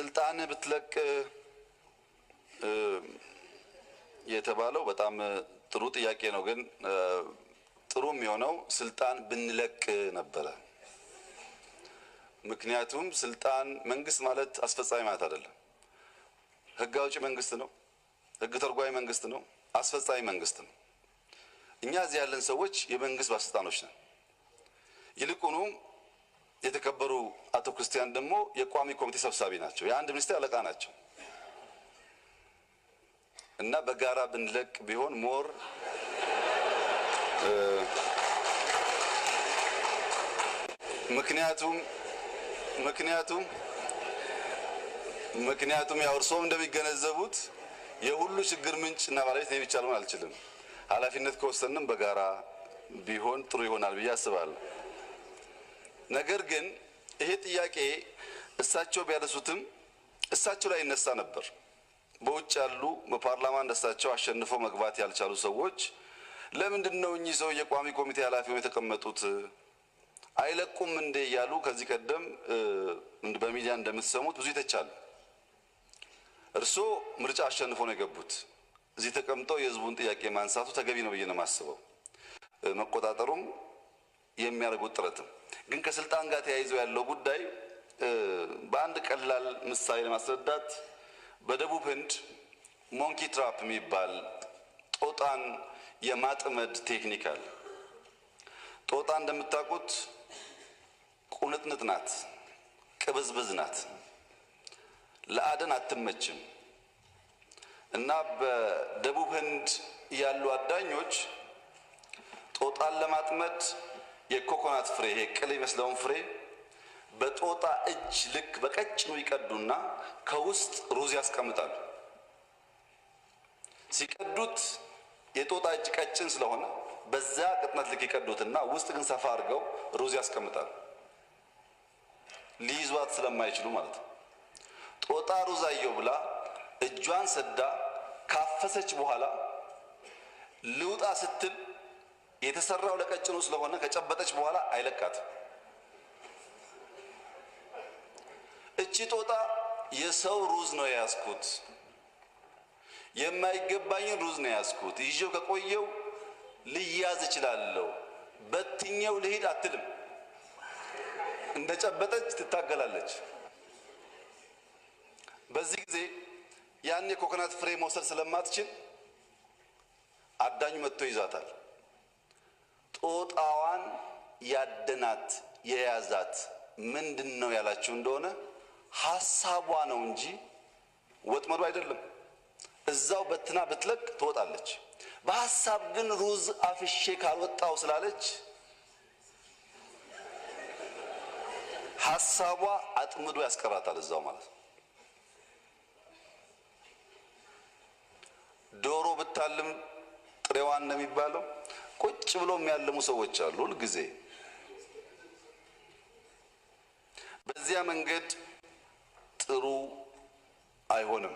ስልጣን ብትለቅ የተባለው በጣም ጥሩ ጥያቄ ነው። ግን ጥሩ የሚሆነው ስልጣን ብንለቅ ነበረ። ምክንያቱም ስልጣን መንግስት ማለት አስፈጻሚ ማለት አይደለም። ህግ አውጪ መንግስት ነው። ህግ ተርጓሚ መንግስት ነው። አስፈጻሚ መንግስት ነው። እኛ እዚህ ያለን ሰዎች የመንግስት ባለስልጣኖች ነን። ይልቁኑ የተከበሩ አቶ ክርስቲያን ደግሞ የቋሚ ኮሚቴ ሰብሳቢ ናቸው። የአንድ ሚኒስቴር አለቃ ናቸው እና በጋራ ብንለቅ ቢሆን more ምክንያቱም ምክንያቱም ምክንያቱም ያው እርስዎም እንደሚገነዘቡት የሁሉ ችግር ምንጭ እና ባለቤት እኔ ብቻ ልሆን አልችልም። ኃላፊነት ከወሰንም በጋራ ቢሆን ጥሩ ይሆናል ብዬ አስባለሁ። ነገር ግን ይሄ ጥያቄ እሳቸው ቢያነሱትም እሳቸው ላይ ይነሳ ነበር። በውጭ ያሉ በፓርላማ እንደሳቸው አሸንፈው መግባት ያልቻሉ ሰዎች ለምንድን ነው እኚህ ሰው የቋሚ ኮሚቴ ኃላፊ ሆነው የተቀመጡት አይለቁም እንዴ እያሉ ከዚህ ቀደም በሚዲያ እንደምትሰሙት ብዙ ይተቻሉ። እርስዎ ምርጫ አሸንፈው ነው የገቡት። እዚህ ተቀምጠው የህዝቡን ጥያቄ ማንሳቱ ተገቢ ነው ብዬ ነው የማስበው። መቆጣጠሩም የሚያደርጉት ጥረትም ግን ከስልጣን ጋር ተያይዞ ያለው ጉዳይ በአንድ ቀላል ምሳሌ ለማስረዳት በደቡብ ህንድ monkey trap የሚባል ጦጣን የማጥመድ ቴክኒክ አለ። ጦጣ እንደምታውቁት ቁንጥንጥ ናት፣ ቅብዝብዝ ናት፣ ለአደን አትመችም። እና በደቡብ ህንድ ያሉ አዳኞች ጦጣን ለማጥመድ የኮኮናት ፍሬ፣ ይሄ ቅል የሚመስለውን ፍሬ በጦጣ እጅ ልክ በቀጭኑ ይቀዱና ከውስጥ ሩዝ ያስቀምጣሉ። ሲቀዱት የጦጣ እጅ ቀጭን ስለሆነ በዛ ቅጥነት ልክ ይቀዱትና ውስጥ ግን ሰፋ አድርገው ሩዝ ያስቀምጣሉ። ሊይዟት ስለማይችሉ ማለት ነው። ጦጣ ሩዝ አየው ብላ እጇን ሰዳ ካፈሰች በኋላ ልውጣ ስትል የተሰራው ለቀጭኑ ስለሆነ ከጨበጠች በኋላ አይለቃትም። እቺ ጦጣ የሰው ሩዝ ነው የያዝኩት፣ የማይገባኝን ሩዝ ነው የያዝኩት፣ ይዤው ከቆየው ልያዝ እችላለሁ፣ በትኜው ልሂድ አትልም። እንደጨበጠች ትታገላለች። በዚህ ጊዜ ያን የኮኮናት ፍሬ መውሰድ ስለማትችል አዳኙ መጥቶ ይዛታል። ጦጣዋን ያደናት የያዛት ምንድን ነው ያላችሁ እንደሆነ ሀሳቧ ነው እንጂ ወጥመዱ አይደለም። እዛው በትና ብትለቅ ትወጣለች። በሀሳብ ግን ሩዝ አፍሼ ካልወጣው ስላለች ሀሳቧ አጥምዶ ያስቀራታል እዛው ማለት ነው። ዶሮ ብታልም ጥሬዋን ነው የሚባለው። ቁጭ ብሎ የሚያልሙ ሰዎች አሉ ሁልጊዜ። በዚያ መንገድ ጥሩ አይሆንም።